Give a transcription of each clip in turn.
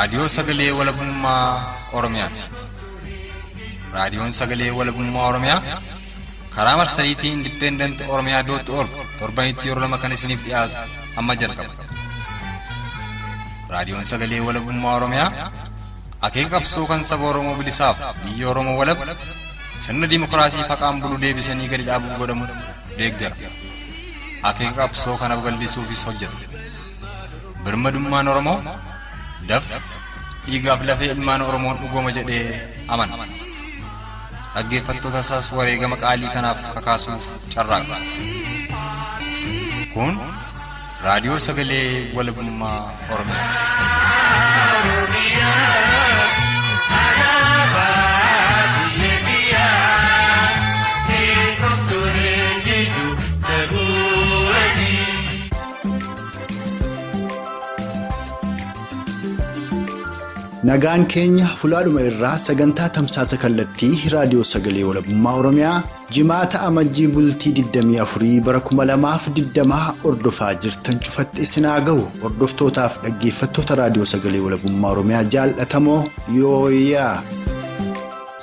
Raadiyoo Sagalee Walabummaa Oromiyaati. Raadiyoon Sagalee Walabummaa Oromiyaa karaa marsariitii Independent Oromiyaa dot org torbanitti yeroo lama kan isiniif dhiyaatu amma jalqaba. Raadiyoon Sagalee Walabummaa Oromiyaa akeeka qabsoo kan saba Oromoo bilisaaf biyya Oromoo walab sirna dimookiraasii faqaan bulu deebisanii gadi dhaabuuf godhamu deeggara. Akeeka qabsoo kana babal'isuufis hojjeta. Birmadummaan Oromoo dafqa dhiigaaf lafee ilmaan Oromoon dhugooma jedhee amana. Dhaggeeffattoota isaas wareegama qaalii kanaaf kakaasuuf carraaqa. Kun raadiyoo sagalee walabummaa Oromiyaati. Nagaan keenya fulaadhuma irraa sagantaa tamsaasa kallattii raadiyoo sagalee walabummaa Oromiyaa jimaata amajjii bultii 24 bara 2020 hordofaa jirtan cufatte isin haa gahu hordoftootaaf dhaggeeffattoota raadiyoo sagalee walabummaa Oromiyaa jaallatamoo yooyaa.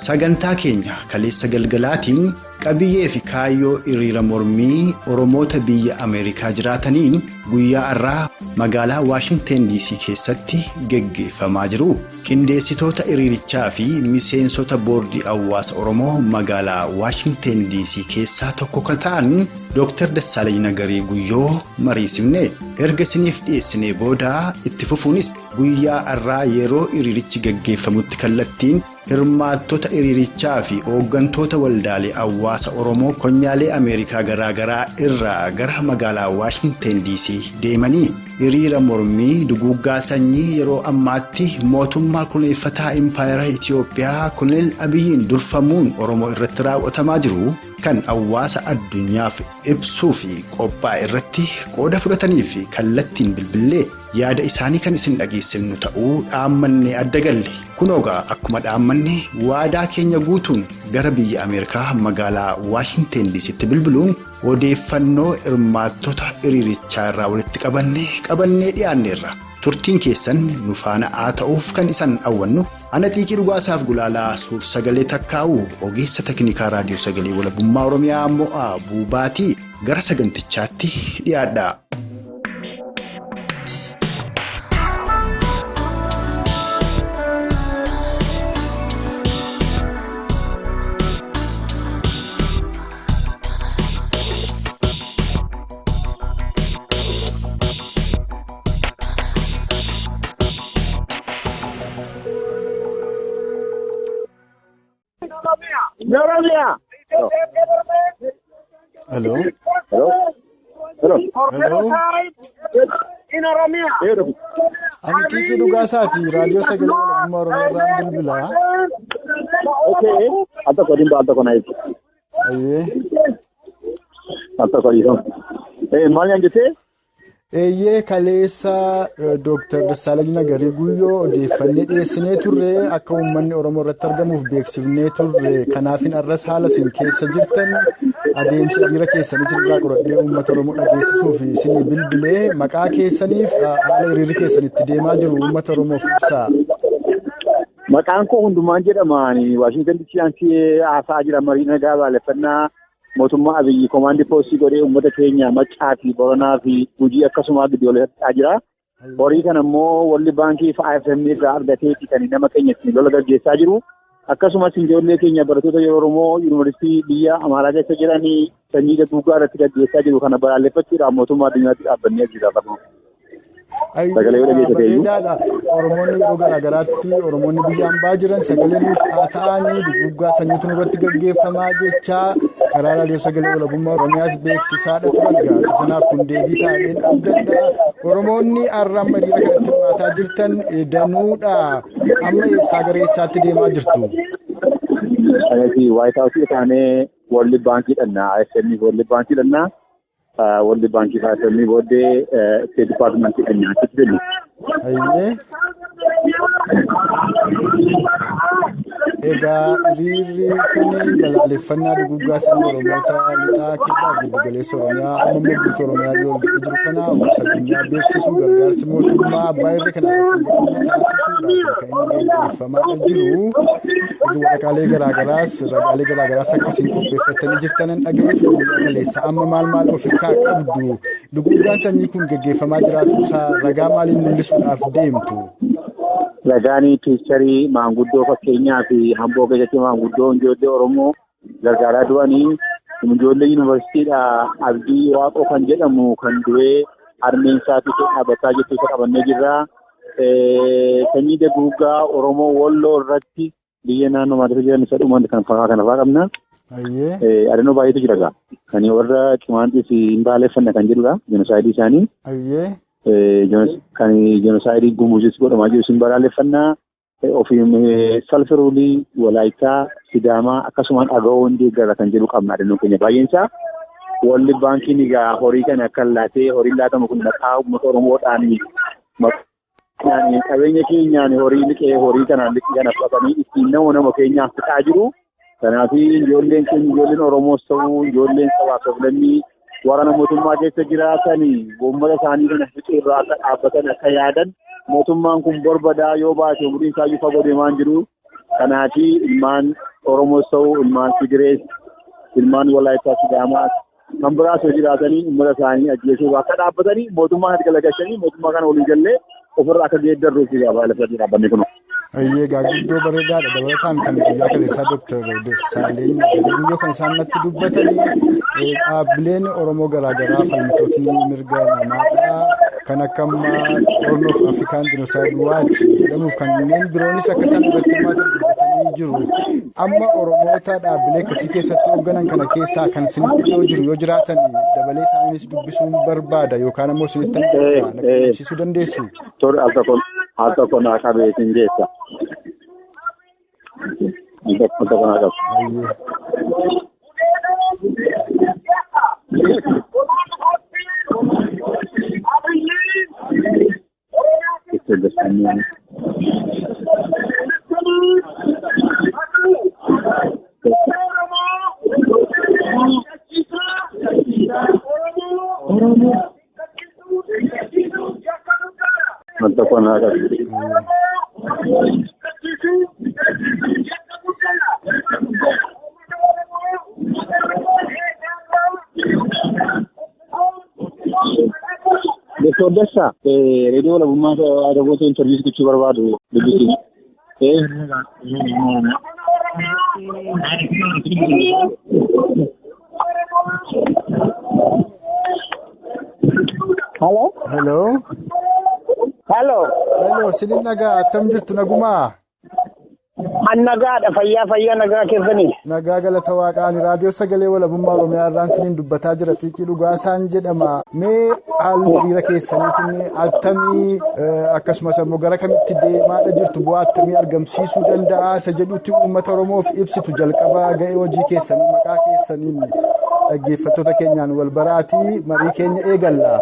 Sagantaa keenya kaleessa galgalaatiin qabiyyee fi kaayyoo hiriira mormii Oromoota biyya Ameerikaa jiraataniin guyyaa har'aa magaalaa Waashingteen DC keessatti geggeeffamaa jiru. Qindeessitoota hiriirichaa fi miseensota boordii hawaasa Oromoo magaalaa Waashingteen DC keessaa tokko kan ta'an Dr. Dassaalany Nagarii Guyyoo mariisifne erga isiniif dhiyeessinee booda itti fufuunis guyyaa har'aa yeroo hiriirichi geggeeffamutti kallattiin. Hirmaattota hiriirichaa fi hooggantoota waldaalee hawaasa Oromoo konyaalee Ameerikaa garaagaraa irraa gara magaalaa Waashingteen DC deemanii hiriira mormii duguuggaa sanyii yeroo ammaatti mootummaa kunuunfataa Impaayera Itiyoophiyaa Koloneel Abiyyiin durfamuun Oromoo irratti raawwatamaa jiru kan hawaasa addunyaaf ibsuu fi qophaa'e irratti qooda fudhatanii fi kallattiin bilbilee. Yaada isaanii kan isin dhageessifnu ta'uu dhaammannee adda galle kunoogaa akkuma dhaammanne waadaa keenya guutuun gara biyya Ameerikaa magaalaa Waashingteen DC'tti bilbiluun odeeffannoo hirmaattota hiriirichaa irraa walitti qabannee dhiyaanneerra. Turtiin keessan nu faana haa ta'uuf kan isin hawwannu ana xiiqii dhugaasaaf gulaalaa suur sagalee takkaa'u ogeessa teknikaa raadiyoo sagalee walabummaa Oromiyaa mo'aa buubaatii gara sagantichaatti dhiyaadha. Hello. Hello. Hello. Ani Xiiqii Dhugaasaati. Raadiyoo Sagalee Walabummaa Oromiyaa irraan bilbilaa. Okay. Al tokko dhimma al tokko na ibsa. Ayyee. Al tokko dhiifama. Maal naan jettee? Eeyyee kaleessa Dooktar Dassaalany Nagarii Guyyoo odeeffannee dhiyeessinee turre akka uummanni Oromoo irratti argamuuf beeksifnee turre. Kanaafin arras haala isin keessa jirtan adeemsa hiriira keessanii sirraa qoradhee uummata Oromoo dhageessisuuf isinii bilbilee maqaa keessaniif haala hiriirri keessan itti deemaa jiru uummata Oromoof ibsaa. Maqaan koo hundumaan jedhama. Waashingtan DC haasaa jira marii nagaa balaaleffannaa mootummaa Abiyyi koomaandii poostii godhee uummata keenya Maccaa fi Boranaa fi Gujii akkasumas giddu jira. Horii kana immoo walli baankii fi IFM irraa argateeti kan nama keenya ittiin lola gaggeessaa jiru. Akkasumas ijoollee keenya barattoota yeroo Oromoo yuunivarsiitii biyya Amaaraa keessa jiranii sanyii duguuggaa irratti gaggeessaa jiru kana balaaleffachuudhaan mootummaa addunyaatti dhaabbannee jira. Sagalee bareedaadha. Oromoonni yeroo garaagaraatti Oromoonni biyya hambaa jiran sagalee nuuf haa ta'anii duguuggaa sanyiitu nurratti gaggeeffamaa jechaa karaa raadiyoo sagalee walabummaa Oromiyaas beeksisaadha turan gaasa. Sanaaf kun deebii taa'een abdadha. Oromoonni har'a amma hiriira kanatti hirmaataa jirtan danuudha. Amma eessaa gara eessaatti deemaa jirtu? Waayit Haawusii taanee World Baankii dhannaa. IFM World Baankii dhannaa. World Baankii IFM booddee State Departmentii dhannaa achitti jennu. Ayyee. Egaa hiriirri kun balaaleffannaa duguuggaa sanyii Oromoota lixaa kibbaa giddugaleessa Oromiyaa amma immoo guutuu Oromiyaa yoo ga'ee jiru kana hawaasa addunyaa beeksisuu gargaarsi mootummaa abbaa irree kanaaf akka hin godhamne taasisuudhaaf kan inni gaggeeffamaa jiru. Waraqaalee garaagaraas ragaalee garaagaraas akkasiin qopheeffatanii jirtanan dhaga'eetu guyyaa kaleessa amma maal maal ofirraa qabdu duguuggaan sanyii kun gaggeeffamaa jiraatu isaa ragaa maaliin mul'isuudhaaf deemtu? Ragaan piikcharii maanguddoo fakkeenyaa fi hamboo keessatti maanguddoo ijoollee Oromoo gargaaraa du'anii ijoollee yuunivarsiitiidha Abdii Waaqoo kan jedhamu kan du'ee harmeen isaatii dhaabbataa jirtu isa qabannee jirra. Sanyii duguuggaa Oromoo Walloo irratti biyya naannoo maatiif jiran isa dhuman kan fa'aa kana fa'aa qabna. Adanoo baay'eetu jira egaa. Kan warra Qimaanxis hin baaleffanna kan jedhudha. Jenosaayidii isaanii. Kan jenosaayidii Gumuzis godhamaa jiru hin balaaleffannaa. Ofiin salfiruulii, Walaayitaa, Sidaamaa akkasumaan Agawoo deeggarra kan jedhu qabna adanoo keenya baay'een isaa. Walli baankiin egaa horii kana akka laatee horiin laatamu kun maqaa uummata Oromoodhaan qabeenya keenyaan horii liqee horii kanaan liqii kana fudhatanii ittiin nama keenyaaf fixaa jiru. Kanaaf ijoolleen keenya ijoolleen Oromoos ta'uu ijoolleen sabaa sablammii waraana mootummaa keessa jiraatanii uummata isaanii kana fixuu irraa akka dhaabbatan akka yaadan mootummaan kun barbadaa yoo baate umriin isaa iyyuu fagoo deemaa hin jiru. Kanaaf ilmaan Oromoos ta'uu ilmaan Tigirees ilmaan Walaayitaa Sidaamaas kan biraas yoo jiraatanii uummata isaanii ajjeesuu akka dhaabbatanii mootummaa kana galagalchanii mootummaa kana walii gallee ofirraa akka geeddarruuf lafa dhaabbanne kun. Ayyee guddoo bareedaadha. Dabalataan kan guyyaa kaleessaa Dooktar Dassaaleny Guyyoo kan isaan natti dubbatanii dhaabbileen Oromoo garaagaraa falmitootni mirga namaadha. Kan akka ammaa Horn of African Genocide Watch jedhamuuf kanneen biroonis akka isaan irratti hirmaatan dubbatanii jiru. Amma Oromoota dhaabbilee akkasii keessatti hoogganan kana keessaa kan isinitti dhiyoo jiru yoo jiraatan dabalee isaaniinis dubbisuun barbaada yookaan ammoo isinitti agarsiisuu dandeessu. Tole al tokko naa qabee isin geessa. Al tokko naa qabu. Al tokko naa qabu. Doktor Dassaa reediyoo walabummaa Adaboota intarviis gochuu barbaadu dubbisi. Hello. Hello. Hello. Hello, sinin nagaa attam jirtu nagumaa? An nagaadha fayyaa nagaa keessanii. Nagaa galata waaqaani raadiyoo sagalee walabummaa Oromiyaa irraan sinin dubbataa jira Xiiqii Dhugaasaan jedhama. Mee haalli hiriira keessanii kun attamii akkasumas ammoo gara kamitti deemaadha jirtu bu'aa attamii argamsiisuu danda'a isa jedhutti uummata Oromoof ibsitu jalqabaa ga'ee hojii keessanii maqaa keessaniin dhaggeeffattoota keenyaan wal baraatii marii keenya eegalla.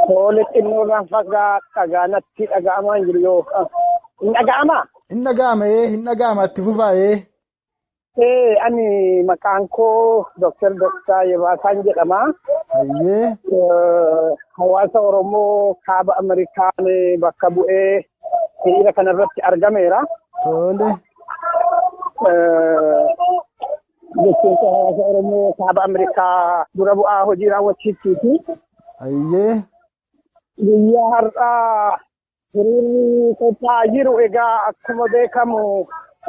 Toole xinnoorraan fagaa dhagaanatti dhaga'amaa hin jiru yoo hin dhaga'amaa? Hin dhaga'ama hin dhaga'ama itti fufaa'ee. Ani maqaan koo Dooktar Doktaa Yebaasaan jedhama. Hayyee. Hawaasa Oromoo kaaba Ameerikaan bakka bu'ee hiriira kanarratti argameera. Tole. Jechuun hawaasa Oromoo kaaba Ameerikaa dura bu'aa hojii raawwachiistuuti. Hayyee. Guyyaa har'aa hiriirri qophaa'aa jiru egaa akkuma beekamu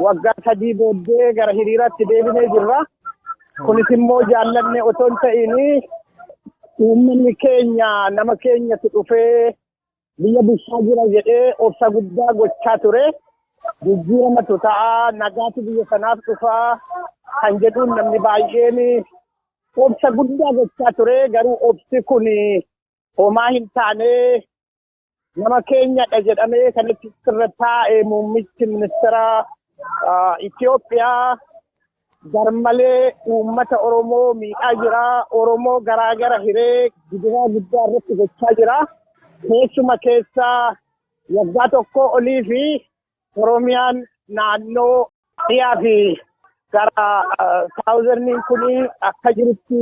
waggaa 3 booddee gara hiriiraatti deebinee jirra. Kunis immoo jaallanne otoo hin ta'in uummanni keenya nama keenyatti dhufee biyya bulchaa jira jedhee obsa guddaa gochaa ture. Jijjiiramatu ta'a nagaatu biyya sanaaf dhufaa kan jedhuun namni baay'een obsa guddaa gochaa ture. Garuu obsi kun homaa hin taane nama keenyadha jedhamee kan itti irra taa'e muummichi ministeera Itoophiyaa garmalee uummata Oromoo miidhaa jira. Oromoo garaagara hiree gidiraa guddaa irratti gochaa jira. Keessuma keessaa waggaa tokko olii fi Oromiyaan naannoo dhiyaa fi gara southern kun akka jirutti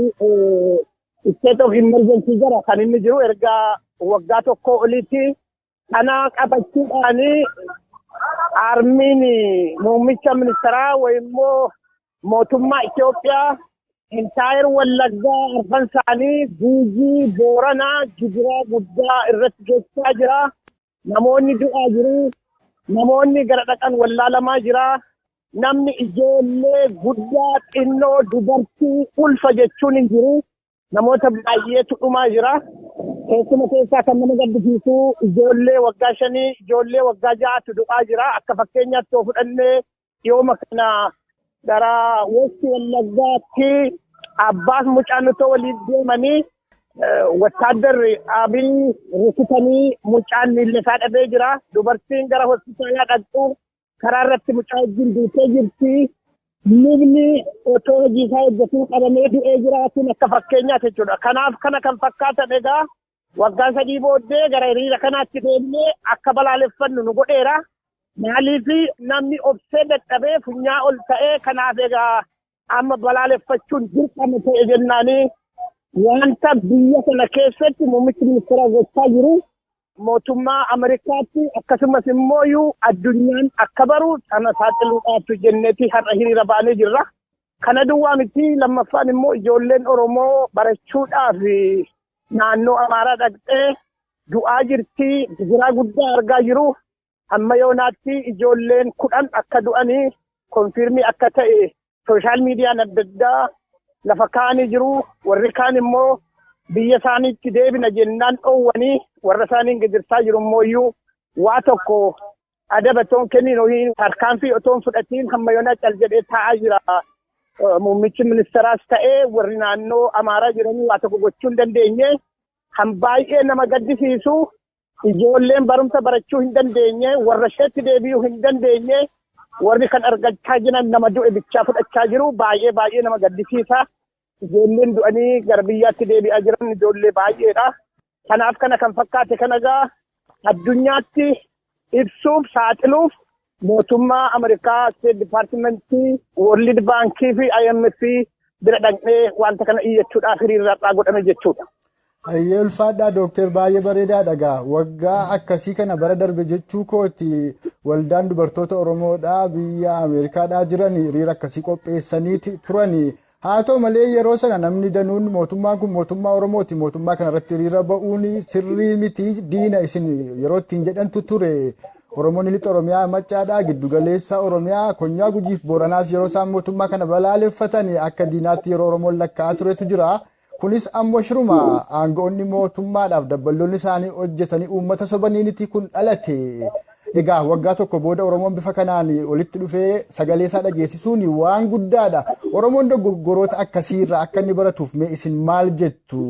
state of emergency jira kan inni jiru erga waggaa tokko olitti. Kana qabachuudhaan armyn muummicha ministeeraa wayimmoo mootummaa Itoophiyaa entire Wallaggaa arfan isaanii, Gujii, Booranaa gidiraa guddaa irratti gochaa jira. Namoonni du'aa jiru. Namoonni gara dhaqan wallaalamaa jira. Namni ijoollee guddaa, xinnoo, dubartii, ulfa jechuun hin jiru. Namoota baay'eetu dhumaa jira. Keessuma keessaa kan nama gaddisiisu ijoollee waggaa 5, ijoollee waggaa 6tu du'aa jira. Akka fakkeenyaatti yoo fudhannee, dhiyooma kana gara West Wallaggaatti abbaas mucaan otoo waliin deemanii wattaaddarri Abiy rukutanii mucaan miilla isaa dhabee jira. Dubartiin gara hospitaalaa dhaqxu karaa irratti mucaa wajjin duutee jirti. Lubni otoo hojii isaa hojjetuu qabamee du'ee jira. Kun akka fakkeenyaati jechuudha. Kanaaf kana kan fakkaatan egaa waggaa 3 booddee gara hiriira kanaatti deemnee akka balaaleffannu nu godheera. Maaliif namni obsee dadhabee funyaa ol ta'ee, kanaaf egaa amma balaaleffachuun dirqama ta'e jennaanii, wanta biyya kana keessatti muummichi ministeeraa gochaa jiru mootummaa Ameerikaatti akkasumas immoo addunyaan akka baru sana saaxiluudhaaf jenneeti har'a hiriira baanee jirra. Kana duwwaa miti, lammaffaan immoo ijoolleen Oromoo barachuudhaaf naannoo Amaaraa dhaqxee du'aa jirti, gidiraa guddaa argaa jiru. Hamma yoonaatti ijoolleen 10 akka du'anii confirm akka ta'e social mediaan adda addaa lafa kaa'anii jiru. Warri kaan immoo biyya isaaniitti deebina jennaan dhoowwanii warra isaaniin gidirsaa jiru immoo waa tokko adaba otoon kennin, tarkaanfii otoon fudhatiin hamma yoonaa cal jedhee taa'aa jira. Muummichi ministeeraas ta'ee warri naannoo Amaaraa jiranii waa tokko gochuu hin dandeenye. Kan baay'ee nama gaddisiisu, ijoolleen barumsa barachuu hin dandeenye, warra isheetti deebi'uu hin dandeenye, warri kan argachaa jiran nama du'e bichaa fudhachaa jiru, baay'ee baay'ee nama gaddisiisa. Ijoolleen du'anii gara biyyaatti deebi'aa jiran ijoollee baay'eedha. Kanaaf kana kan fakkaate kana egaa addunyaatti ibsuuf, saaxiluuf, mootummaa Ameerikaa, State Departmentii, World Bankii fi IMF bira dhaqnee wanta kana iyyachuudhaaf hiriirraa godhame jechuudha. Hayyee, ulfaadhaa dooktar, baay'ee bareedaadha gaa. Waggaa akkasii kana bara darbe jechuu kooti, waldaan dubartoota Oromoodhaa biyya Ameerikaadhaa jiran hiriira akkasii qopheessanii turani. Haa ta'u malee, yeroo sana namni danuun mootummaan kun mootummaa Oromooti, mootummaa kanarratti hiriira ba'uun sirrii miti, diina isin yeroo ittiin jedhantu ture. Oromoonni lixa Oromiyaa, Maccaadhaa, giddugaleessa Oromiyaa, Konyaa Gujiif Booranaas yeroo isaan mootummaa kana balaaleffatan akka diinaatti yeroo Oromoon lakkaa'aa turetu jira. Kunis ammoo shiruma aangoonni mootummaadhaaf dabballoonni isaanii hojjetanii uummata sobaniiniti kun dhalate. Egaa waggaa tokko booda Oromoon bifa kanaan walitti dhufee sagalee isaa dhageessisuun waan guddaadha. Oromoon dogoggoroota akkasiirraa akka inni baratuuf mee isin maal jettu?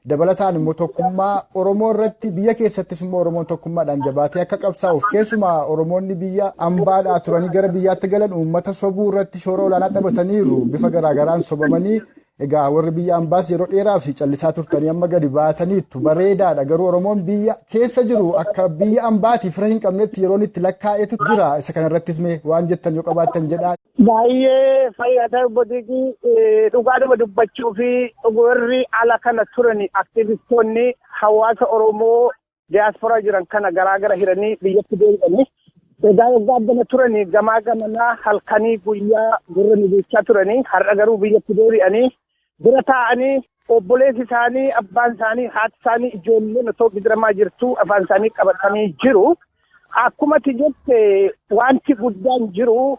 Dabalataan immoo tokkummaa Oromoo irratti, biyya keessattis immoo Oromoon tokkummaadhaan jabaatee akka qabsaa'uuf, keessumaa Oromoonni biyya ambaadhaa turanii gara biyyaatti galan uummata sobuu irratti shoora olaanaa taphataniiru. Bifa garaagaraan sobamanii. Egaa warri biyya ambaas yeroo dheeraaf callisaa turtanii amma gadi baataniittu, bareedaadha. Garuu Oromoon biyya keessa jiru akka biyya ambaatiif fira hin qabnetti yeroon itti lakkaa'etu jira. Isa kanarrattis mee waan jettan yoo qabaattan jedhaa. Baay'ee fayyadaa obbo. Dhugaadhuma dubbachuu fi warri ala kana turan, aktivistoonni hawaasa Oromoo diyaasporaa jiran kana garaa gara hiranii biyyatti deebi'anii. Egaa waggaa addana turanii gamaa gamanaa halkanii guyyaa gurra nu duuchaa turanii, har'a garuu biyyatti deebi'anii bira taa'anii obboleessi isaanii, abbaan isaanii, haati isaanii, ijoolleen otoo gidiramaa jirtu afaan isaanii qabatanii jiru. Akkuma ati jette, wanti guddaan jiru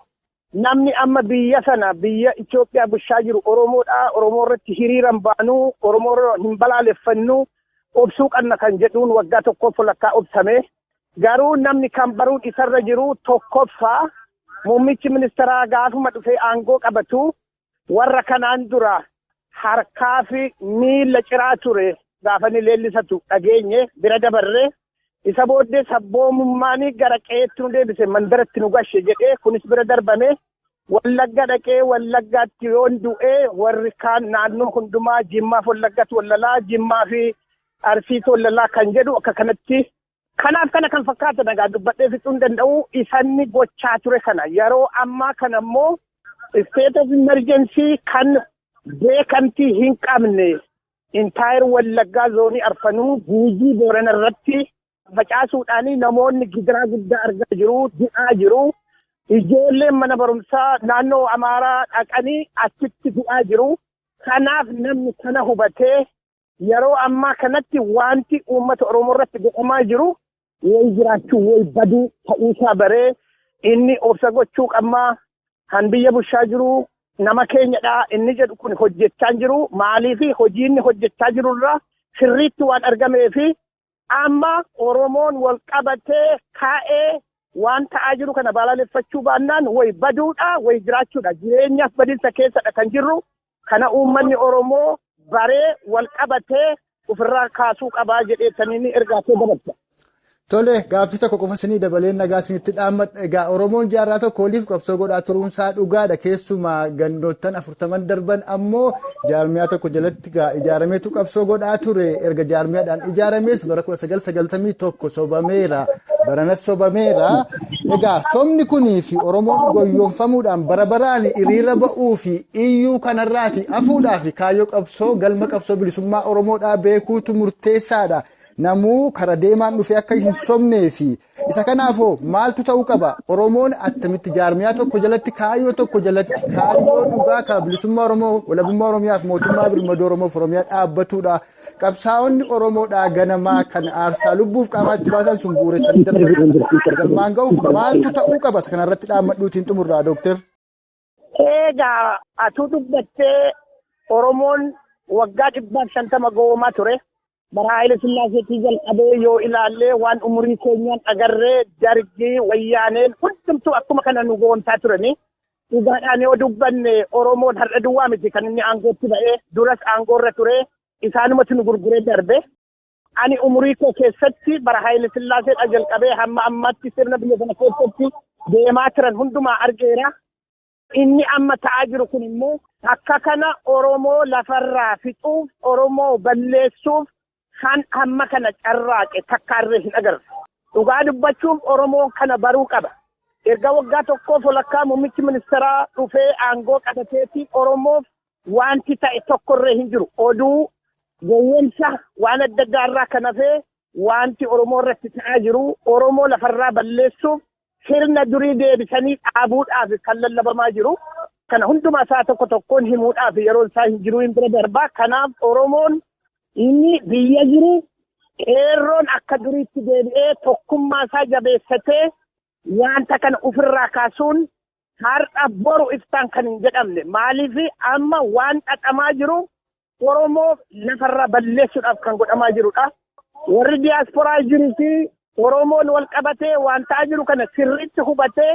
namni amma biyya sana, biyya Itoophiyaa bulchaa jiru Oromoodha. Oromoo irratti hiriiran baanuu, Oromoo hin balaaleffannu, obsuu qabna kan jedhuun waggaa tokkoof walakkaa obsame. Garuu namni kan baruun isarra jiru, tokkoffaa muummichi ministeeraa gaafuma dhufee aangoo qabatu warra kanaan dura harkaa fi miila ciraa ture gaafa inni leellisatu dhageenye bira dabarre. Isa booddee sabboomummaan gara qe'eetti nu deebise, mandaratti nu gashe jedhee, kunis bira darbame. Wallagga dhaqee Wallaggaatti yoon du'ee warri kaan naannoo hundumaa Jimmaaf Wallaggatti wallalaa, Jimmaa fi Arsiitti wallalaa kan jedhu akka kanatti. Kanaaf kana kan fakkaatan egaa dubbadhee fixuu hin danda'u isanni gochaa ture kana yeroo ammaa kana immoo state of emergency kan beekamtii hin qabne entire Wallaggaa zoonii arfanuu Guujii Boorana irratti facaasuudhaan namoonni gidiraa guddaa argaa jiru, du'aa jiru. Ijoolleen mana barumsaa naannoo Amaaraa dhaqanii achitti du'aa jiru. Kanaaf namni kana hubatee yeroo ammaa kanatti wanti uummata Oromoo irratti godhamaa jiru wayi jiraachuu wayi baduu ta'uusaa baree inni obsa gochuu qabmaa kan biyya bulchaa jiru nama keenyadha inni jedhu kun hojjechaa jiru maaliif hojii inni hojjechaa jirurraa sirriitti waan argameefi amma Oromoon wal qabatee kaa'ee waan ta'aa jiru kana balaaleffachuu baannaan wayi baduudha wayi jiraachuudha jireenyaaf badinsa keessadha kan jirru kana uummanni Oromoo baree wal qabatee ofirraa kaasuu qabaa jedheetanii ergaa kee dabarsa. Tole gaaffii tokko qofa isinii dabalee nagaa isinitti dhaammadha. Egaa Oromoon jaarraa tokko oliif qabsoo godhaa turuunsaa dhugaadha. Keessumaa gandoottan 40 darban ammoo jaarmiyaa tokko jalatti ijaarameetu qabsoo godhaa ture. Erga jaarmiyaadhaan ijaarames bara 1991 sobameera. Baranas sobameera. Egaa sobni kunii fi Oromoon goyyoonfamuudhaan bara baraan hiriira ba'uu fi iyyuu kanarraati hafuudhaa fi kaayyoo qabsoo galma qabsoo bilisummaa Oromoodhaa beekuutu murteessaadha. Namuu kara deemaan dhufee akka hin sobnee fi isa kanaafoo maaltu ta'uu qaba? Oromoon attamitti jaarmiyaa tokko jalatti kaayyoo tokko jalatti kaayyoo dhugaa kan bilisummaa Oromoo walabummaa Oromiyaa fi mootummaa birmaduu Oromoo fi Oromiyaa dhaabbatudha. Qabsaa'onni Oromoodhaa ganamaa kan aarsaa lubbuuf qaamaatti baasan sun bu'uuressanii darban galmaan ga'uuf maaltu ta'uu qaba? Isa kanarratti dhaammadhuutiin xumurraa Dooktar. Egaa atuu dubbattee Oromoon waggaa 150 gowwoomaa ture. Bara Haayile Sillaaseetii jalqabee yoo ilaallee waan umurii keenyaan agarree dargii wayyaaneen hundumtuu akkuma kana nu goontaa turani. Dhugaadhaan yoo dubbanne Oromoon har'a duwwaa miti kan inni aangootti ba'ee duras aangoorra ture isaanumatti nu gurguree darbe. Ani umurii koo keessatti bara Haayile Sillaaseedha jalqabee hamma ammaatti sirna biyya sana keessatti deemaa turan hundumaa argeera. Inni amma ta'aa jiru kun immoo akka kana Oromoo lafarraa fixuuf Oromoo balleessuuf kan amma kana carraaqe takkaarree hin agarre. Dhugaa dubbachuuf Oromoon kana baruu qaba. Erga waggaa tokkoof walakkaa muummichi ministeeraa dhufee aangoo qabateeti Oromoof wanti ta'e tokkorree hin jiru. Oduu gowwoomsa waan adda addaa irraa kan hafee wanti Oromoo irratti ta'aa jiru Oromoo lafarraa balleessuuf sirna durii deebisanii dhaabuudhaaf kan lallabamaa jiru. Kana hundumaa isaa tokko tokkoon himuudhaaf yeroo isaa hin jiru hin bira darbaa. Kanaaf Oromoon inni biyya jiru qeerroon akka duriitti deebi'ee tokkummaa isaa jabeessatee wanta kana ofirraa kaasuun har'a boru iftaan kan hin jedhamne. Maaliif amma waan xaxamaa jiru Oromoo lafarraa balleessuudhaaf kan godhamaa jirudha. Warri diyaasporaa jiruu fi Oromoon wal qabatee waan ta'aa jiru kana sirriitti hubatee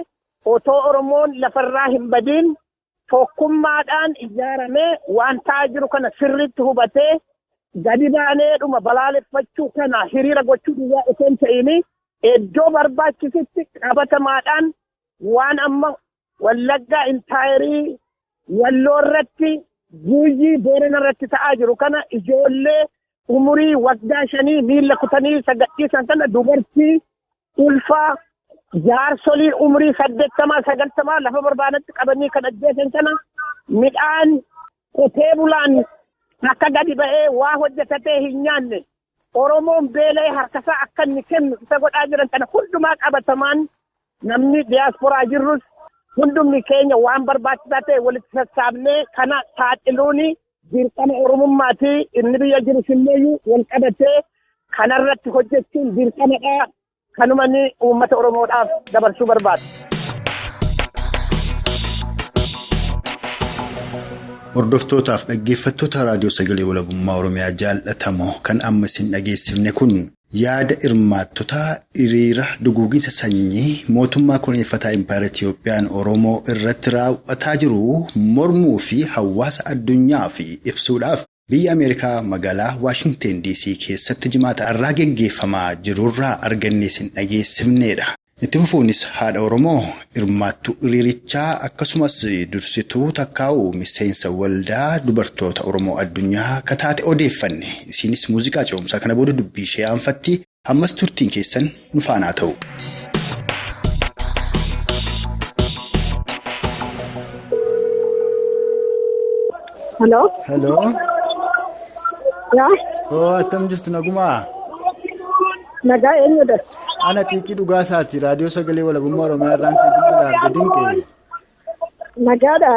otoo Oromoon lafarraa hin badiin tokkummaadhaan ijaaramee waan ta'aa jiru kana sirriitti hubatee gadi baanee dhuma balaaleffachuu kana hiriira gochuu duwwaa osoo hin ta'in iddoo barbaachisutti qabatamaadhaan waan amma Wallaggaa intaayirii Walloo irratti Guujii Boorana irratti ta'aa jiru kana ijoollee umurii waggaa 5 miila kutanii sagadhiisan kana dubartii ulfaa jaarsolii umurii 80 90 lafa barbaadatti qabanii kan ajjeesan kana midhaan qotee bulaan akka gadi ba'ee waa hojjetatee hin nyaanne Oromoon beela'ee harkasaa akka inni kennu isa godhaa jiran kana hundumaa qabatamaan namni diyaasporaa jirrus hundumni keenya waan barbaachisaa ta'e walitti sassaabnee kana saaxiluun dirqama Oromummaati. Inni biyya jirus immoo wal qabatee kanarratti hojjechuun dirqamadha. Kanuma inni uummata Oromoodhaaf dabarsuu barbaada. Hordoftootaaf dhaggeeffattoota raadiyoo sagalee walabummaa Oromiyaa jaallatamoo kan amma isin dhageessifne kun yaada hirmaattota hiriira duguuginsa sanyii mootummaa koloneeffataa Impaayera Itiyoophiyaan Oromoo irratti raawwataa jiru mormuu fi hawaasa addunyaa fi ibsuudhaaf biyya Ameerikaa magaalaa Waashingteen DC keessatti jimaata irraa geggeeffamaa jirurraa argannee isin dhageessifnedha. Itti fufuunis haadha Oromoo hirmaattuu hiriirichaa akkasumas dursituu takkaa'u miseensa waldaa dubartoota Oromoo addunyaa akka taate odeeffanne. Isinis muuziqaa ce'umsaa kana booda dubbii ishee aanfatti. Ammas turtiin keessan nu faanaa ta'u. Hello. Hello. Yaa. Oo, attam jirtu nagumaa? Nagaa eenyudha? Ana Xiiqii Dhugaasaati. Raadiyoo Sagalee Walabummaa Oromiyaa irraan si bilbila Adde Dinqee. Nagaadha.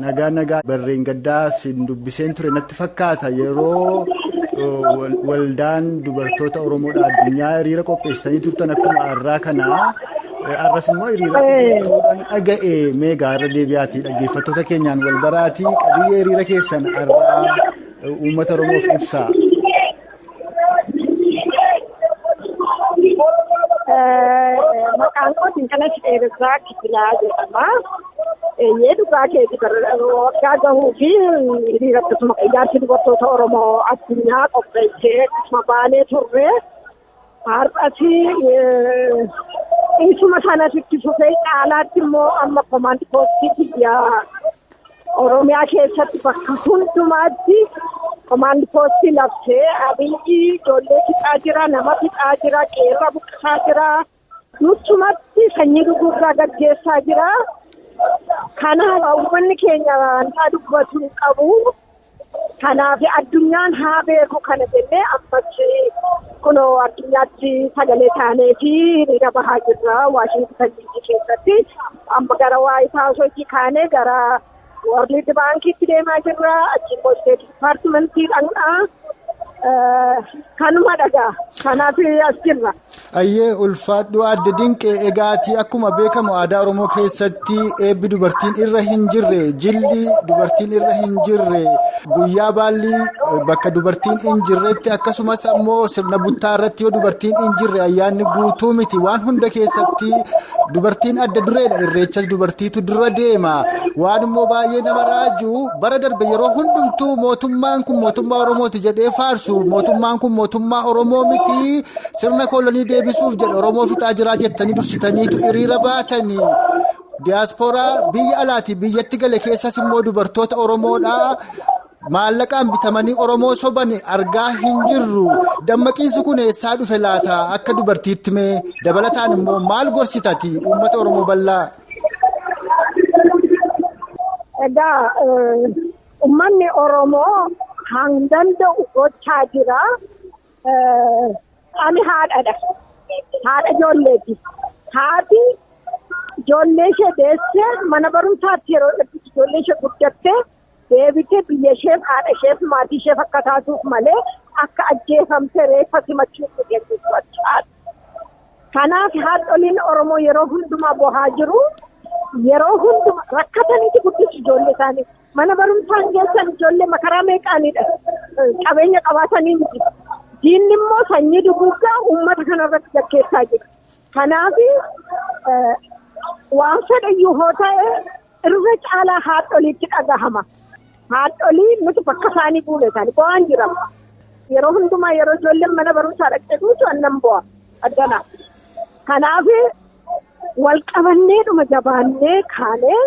Nagaa nagaa barreen gaddaa siin dubbiseen ture natti fakkaata yeroo waldaan dubartoota Oromoodha addunyaa hiriira qopheessitanii turtan akkuma har'aa kanaa har'as immoo hiriira qopheessuudhaan dhaga'e meegaa irra deebi'aatii dhaggeeffattoota keenyaan wal baraatii qabiyyee hiriira keessan har'aa uummata Oromoof ibsaa. Maqaan koo Dinqinash Dheeressaa Kitilaa jedhama. Eeyyee dhugaa keeti waggaa gahuu fi hiriira akkasuma ijaarsi dubartoota Oromoo addunyaa qopheessee akkasuma baanee turre. Har'as isuma sanatti fufee caalaatti immoo amma komaandi poostii biyya Oromiyaa keessatti bakka hundumaatti komaandi poostii labsee Abiyyi ijoollee fixaa jira, nama fixaa jira, qeerra buqqisaa jira. Nuchumatti sanyii duguuggaa gaggeessaa jira. Kanaaf uummanni keenya wanta dubbatu hin qabu. Kanaaf addunyaan haa beeku kana jennee ammas kunoo addunyaatti sagalee taanee fi hiriira bahaa jirra Waashingitan DC keessatti. Amma gara Waayit Haawusitti kaanee gara World Baankiitti deemaa jirra. Achi immoo State Departmentii dhaqnaa. Kanuma dhagaa. Kanaaf as jirra. Ayyee ulfaadhu Adde Dinqee egaatii akkuma beekamu aadaa Oromoo keessatti eebbi dubartiin irra hin jirre jilli dubartiin irra hin jirre guyyaa baalli bakka dubartiin hin jirretti akkasumas ammoo sirna buttaa irratti yoo dubartiin hin jirre ayyaanni guutuu miti waan hunda keessatti dubartiin adda dureedha irreechas dubartiitu dura deema waan immoo baay'ee nama raaju bara darbe yeroo hundumtuu mootummaan kun mootummaa Oromooti jedhee faarsu mootummaan kun mootummaa Oromoo miti sirna kolonii deebisuuf jedhe Oromoo fixaa jiraa jettanii dursitaniitu hiriira baatanii diyaaspooraa biyya alaati biyyatti gale keessas immoo dubartoota Oromoodhaa maallaqaan bitamanii Oromoo soban argaa hin jirru. Dammaqiinsi kun eessaa dhufe laata akka dubartiitti mee dabalataan immoo maal gorsitati uummata Oromoo bal'aa? Egaa uummanni Oromoo hanga danda'u gochaa jira. Ani haadhadha. Haadha ijoolleeti. Haati ijoollee ishee deessee mana barumsaatti yeroo dhabbitu ijoollee ishee guddattee deebitee biyya isheef haadha isheef maatii isheef akka taatuuf malee akka ajjeefamte reeffa simachuuf jechuudha. Kanaaf haadholiin Oromoo yeroo hundumaa bohaa jiru. Yeroo hundumaa rakkataniiti guddisu ijoollee isaanii. Mana barumsaan geessan ijoollee makaraa meeqaanidha. Qabeenya qabaatanii miti. Diinni immoo sanyii duguuggaa uummata kanarratti gaggeessaa jira. Kanaaf waan fedhayyuu hoo ta'e irra caalaa haadholiitti dhagahama. Haadholii nuti bakka isaanii buune isaanii bo'aan jira. Yeroo hundumaa yeroo ijoolleen mana barumsaa dhaqxee guutu annan bo'a addana. Kanaaf wal qabanneedhuma jabaannee kaanee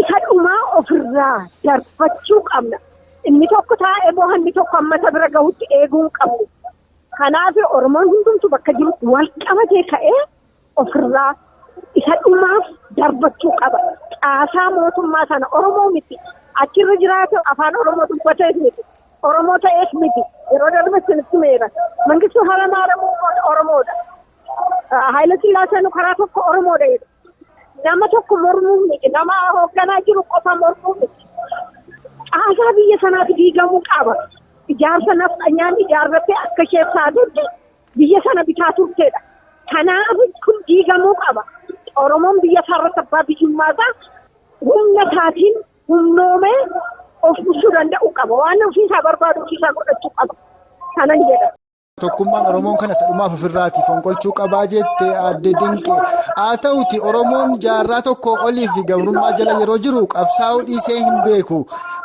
isa dhumaa ofirraa darbachuu qabna. Inni tokko taa'ee boha inni tokko amma isa bira gahutti eeguu hin qabnu. Kanaaf Oromoon hundumtu bakka jirutti wal qabatee ka'ee ofirraa isa dhumaaf darbachuu qaba. Caasaa mootummaa sana Oromoo miti. Achirra jiraatu afaan Oromoo dubbateef miti. Oromoo ta'eef miti. Yeroo darbe sinitti meera. Mangistuu Hayilamaariyaam Oromoodha. Haayila Sillaaseen karaa tokko Oromoodha jedhu. Nama tokko mormuu miti. Nama hoogganaa jiru qofa mormuu miti. Caasaa biyya sanaaf diigamuu qaba. Ijaarsa nafxanyaan ijaarrattee akka isheef taatetti biyya sana bitaa turteedha. Kanaaf kun diigamuu qaba. Oromoon biyya isaarratti abbaa biyyummaa isaa humna isaatiin humnoomee of bulchuu danda'uu qaba. Waan ofiisaa barbaadu ofiisaa godhachuu qaba. Kanan jedha. Tokkummaan Oromoon kana sadhumaaf ofirraati fonqolchuu qabaa jette Adde Dinqee. Haa ta'uti Oromoon jaarraa tokko olii fi gabrummaa jala yeroo jiru qabsaa'uu dhiisee hin beeku.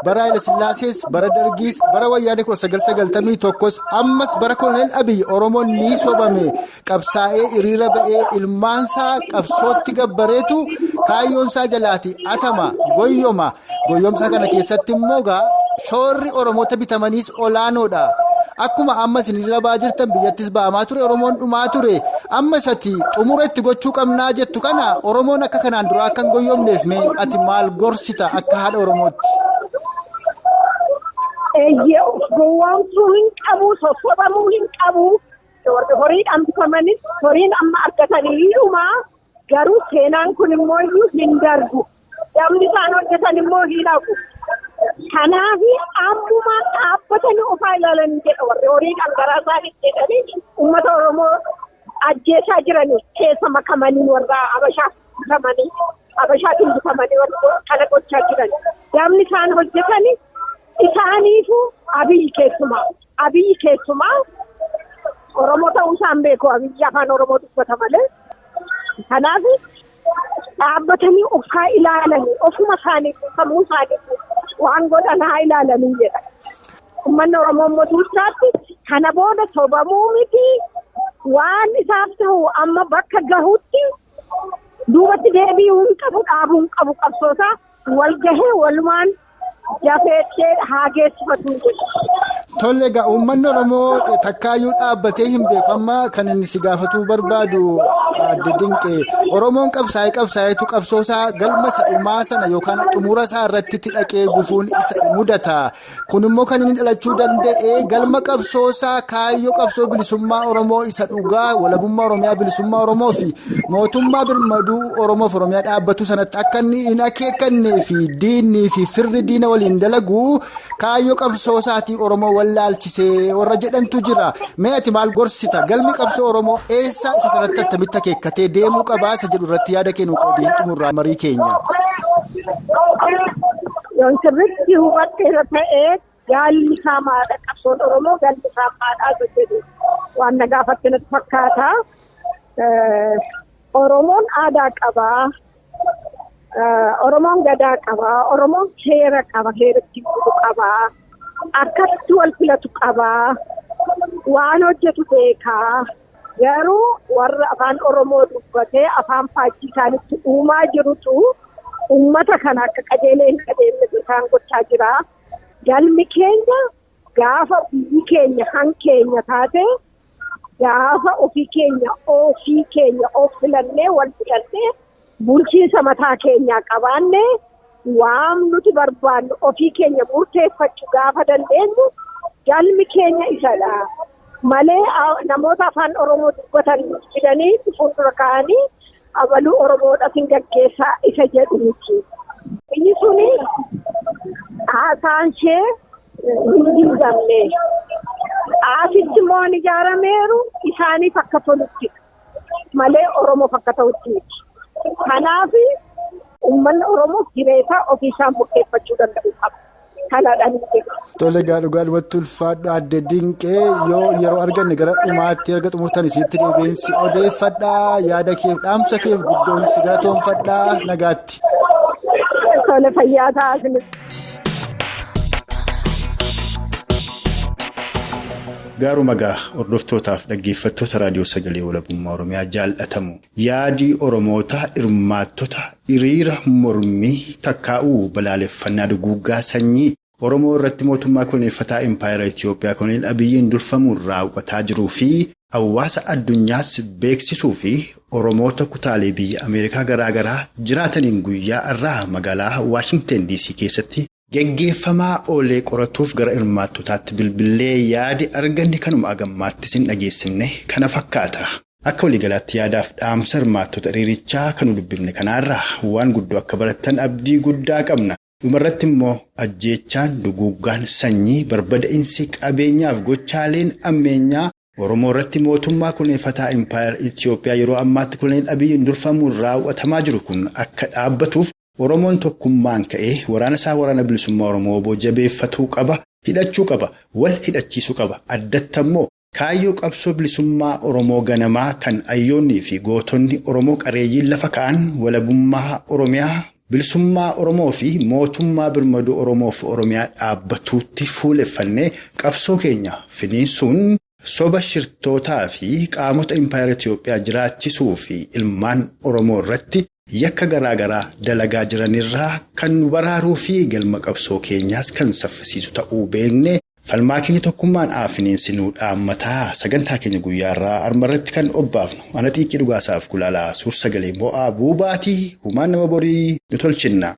Bara Haayila Sillaasees, bara Dargiis, bara Wayyaanee 1991 ammas bara Koloneel Abiy Oromoon ni sobame. Qabsaa'ee hiriira ba'ee ilmaansaa qabsootti gabbareetu kaayyoonsaa jalaati atama goyyoma. Goyyomsa kana keessatti immoo shoorri Oromoota bitamaniis olaanoodha. Akkuma amma isin hiriira ba'aa jirtan biyyattis ba'amaa ture, Oromoon dhumaa ture. Amma isati xumura itti gochuu qabnaa jettu kana Oromoon akka kanaan duraa akka hin goyyomneef mee ati maal gorsita akka haadha Oromootti? Eeyyee, of gowwoomsuu hin qabu, sossobamuu hin qabu. Warri horiidhaan bitamanis horiin amma argatanii hiyyumaa, garuu seenaan kun immoo iyyuu hin darbu. Namni isaan hojjetan immoo hin hafu. Kanaaf ammumaan dhaabbatanii ofaa ilaalan jedha. Warri horiidhaan garaa isaanii jedhanii uummata Oromoo ajjeesaa jiranii keessa makamanii, warra Habashaa bitamanii, Habashaatiin bitamanii warra kana gochaa jiran. Namni isaan hojjetani isaaniifu Abiyyi keessumaa. Abiyyi keessumaa Oromoo ta'uu isaan beeku. Abiyyi afaan Oromoo dubbata malee. Kanaaf dhaabbatanii ofaa ilaalanii, ofuma isaanii, sammuu isaanii waan godhan haa ilaalanii jedha. Uummanni Oromoo immoo duuchaatti kana booda sobamuu miti, waan isaaf ta'u amma bakka gahutti duubatti deebi'uu hin qabu, dhaabuu hin qabu. Qabsoosaa wal gahee walumaan jafeettee haa geessifatu jedha. Tole egaa, uummanni Oromoo takkaayyuu dhaabbatee hin beeku. Amma kan inni si gaafatuu barbaadu, Adde Dinqee, Oromoon qabsaa'ee qabsaa'eetu qabsoosaa galma isa dhumaa sana yookaan xumura isaa irratti itti dhaqee gufuun isa mudata. Kun immoo kan inni dhalachuu danda'e galma qabsoosaa, kaayyoo qabsoo bilisummaa Oromoo isa dhugaa, walabummaa Oromiyaa, bilisummaa Oromoo fi mootummaa birmaduu Oromoof Oromiyaa dhaabbatu sanatti akka inni hin akeekannee fi diinnii fi firri diina waliin dalagu kaayyoo qabsoosaatii Oromoo wallaalchisee warra jedhantu jira. Mee ati maal gorsita? Galmi qabsoo Oromoo eessa, isa sanatti attamitti akeekkatee deemuu qabaa isa jedhu irratti yaada kennu qoodii xumurraa marii keenya. Yoon sirriitti hubadheera ta'ee, galmi isaa maadha? Qabsoon Oromoo galmi isaa maadha isa jedhu waan na gaafatte natti fakkaata. Oromoon aadaa qabaa. Oromoon gadaa qabaa. Oromoon seera qaba. Seera ittiin bulu qabaa. Akkatti wal filatu qabaa. Waan hojjetu beekaa. Garuu warra afaan Oromoo dubbatee afaan faajjii isaanitti uumaa jirutu uummata kana akka qajeelee hin adeemne isaan gochaa jira. Galmi keenya gaafa biyyi keenya han keenya taate, gaafa ofii keenya of filannee, wal filannee, bulchiinsa mataa keenyaa qabaanne, waan nuti barbaannu ofii keenya murteeffachuu gaafa dandeenyu, galmi keenya isadha. Malee namoota afaan Oromoo dubbatan fidanii fuuldura kaa'anii abaluu Oromoodhaaf hin gaggeessaa isa jedhu miti. Biyyi suni haasaan ishee hin diigamne. Asitti immoo waan ijaarameeru isaaniif akka tolutti malee Oromoof akka ta'utti miti. Kanaaf uummanni Oromoo jireesaa ofiisaan murteeffachuu danda'u qaba. Kanaadhaan jedhu. Tole egaa, dhugaadhumatti ulfaadhu, Adde Dinqee. Yoo yeroo arganne gara dhumaatti erga xumurtan isitti deebiinsi odeeffadhaa. Yaada keef, dhaamsa keef guddoon si galatoonfadhaa, nagaatti. Tole, fayyaa ta'aa isinis. Gaaruma gaa, hordoftootaaf dhaggeeffattoota Raadiyoo Sagalee Walabummaa Oromiyaa jaallatamu, yaadii Oromoota hirmaattota hiriira mormii takkaa'uu balaaleffannaa duguuggaa sanyii Oromoo irratti mootummaa koloneeffataa Impaayera Itiyoophiyaa Koloneel Abiyyiin durfamuun raawwataa jiruu fi hawaasa addunyaas beeksisuu fi Oromoota kutaalee biyya Ameerikaa garaagaraa jiraataniin guyyaa irraa magaalaa Waashingten DC keessatti geggeeffamaa oolee qoratuuf gara hirmaattotaatti bilbilee yaadi arganne kanuma agammaatti isin dhageessifne kana fakkaata. Akka waliigalaatti yaadaaf dhaamsa hirmaattota hiriirichaa kan dubbifne kanaarraa waan guddoo akka barattan abdii guddaa qabna. Dhumarratti immoo ajjeechaan duguuggaan sanyii, barbadaa'insi qabeenyaaf gochaaleen ammeenyaa Oromoo irratti mootummaa koloneeffataa Impaayera Itiyoophiyaa yeroo ammaatti Koloneel Abiyyiin durfamuun raawwatamaa jiru kun akka dhaabbatuuf Oromoon tokkummaan ka'ee waraana isaa, Waraana Bilisummaa Oromoo obbo jabeeffatuu qaba, hidhachuu qaba, wal hidhachiisuu qaba. Addatti ammoo kaayyoo qabsoo bilisummaa Oromoo ganamaa kan hayyoonnii fi gootonni Oromoo qareeyyiin lafa ka'an, walabummaa Oromiyaa, bilisummaa Oromoo fi mootummaa birmaduu Oromoo fi Oromiyaa dhaabbatuutti fuuleffannee qabsoo keenya finiinsuun soba shirtootaa fi qaamota Impaayera Itiyoophiyaa jiraachisuu fi ilmaan Oromoo irratti yakka garaagaraa dalagaa jiranirraa kan nu baraaruu fi galma qabsoo keenyaas kan saffisiisu ta'uu beeknee. Falmaa keenya tokkummaan aafiniinsinuu dhaammataa sagantaa keenya guyyaarraa armarratti kan obbaafnu ana xiiqqii dhugaasaaf gulaalaa suur sagalee mo'aa buubaatii humaan nama borii nu tolchinna.